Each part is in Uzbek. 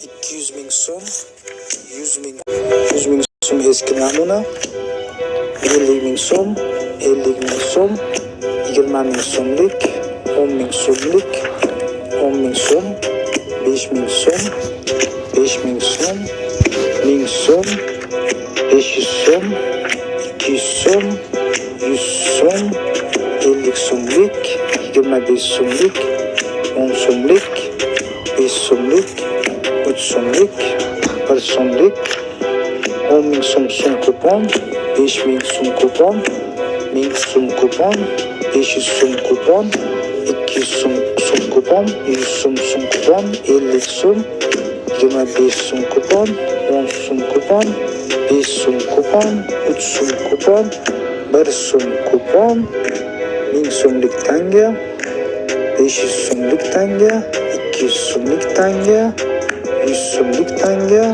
200 ming so'm, 100 ming, 100 ming so'm eski namuna, 50 ming so'm, 50 ming so'm, 20 ming so'mlik, 10 ming so'mlik, 10 ming so'm, 5000 so'm, 5000 so'm, 1000 so'm, 500 so'm, 200 so'm, 100 so'm, 50 so'mlik, 25 so'mlik, 10 so'mlik, 5 so'mlik, 3 so'mlik, 1 so'mlik, 10 ming so'm so'm kupon, 5000 so'm kupon, 1000 so'm kupon, 500 so'm kupon, 200 so'm so'm kupon, 100 so'm so'm kupon, 50 so'm, 25 so'm kupon, 10 so'm kupon, 5 so'm kupon, 3 so'm kupon, 1 so'm kupon, 1000 so'mlik tanga, 500 so'mlik tanga, 200 so'mlik tanga, 100 so'mlik tanga,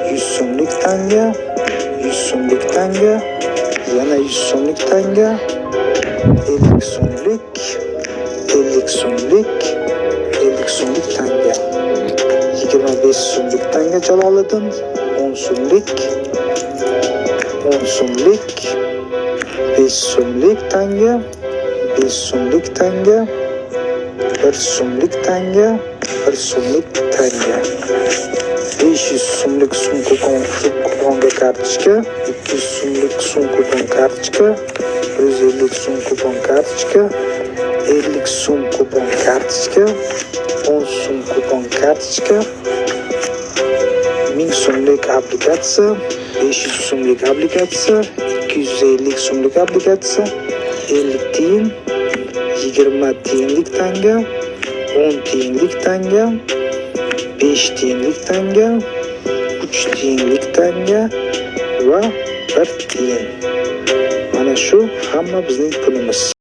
100 so'mlik tanga, 100 so'mlik tanga, yana 100 so'mlik tanga, 50 so'mlik, 50 so'mlik, 50 so'mlik tanga, 25 so'mlik tanga Jaloliddin, 10 so'mlik, 10 so'mlik, 5 so'mlik tanga, 5 so'mlik tanga, 1 so'mlik tanga, 1 so'mlik tanga, 500 so'mlik so'm kupon, so'm kuponga kartochka, 200 so'mlik so'm kupon kartochka, 150 so'm kupon kartochka, 50 so'm kupon kartochka, 10 so'm kupon kartochka, 1000 so'mlik obligatsiya, 500 so'mlik obligatsiya, 250 so'mlik obligatsiya, 50 tiyin, 20 tiyinlik tanga, 10 tiyinlik tanga, 5 tiyinlik tanga, 3 tiyinlik tanga va 1 tiyin. Mana shu hamma bizning pulimiz.